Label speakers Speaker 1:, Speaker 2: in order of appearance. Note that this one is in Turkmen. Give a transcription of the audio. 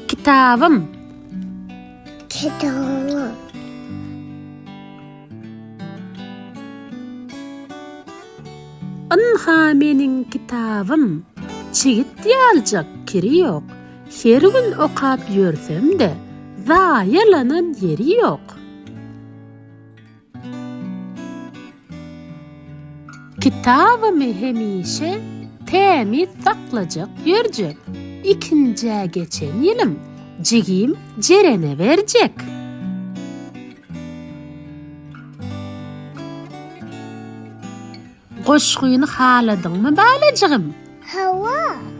Speaker 1: Kitabym.
Speaker 2: Kitabym.
Speaker 1: Ynha meniň kitabym, çigit ýaljak kiri ýok, her gün okap ýörsem-de, zaýalanan ýeri ýok. Kitabymy hemişe tämiz saklajak ýörjek, ikinjä geçen ýylym jigim Jerene berjek. Goşgyny haladyňmy balajygym?
Speaker 2: Hawa.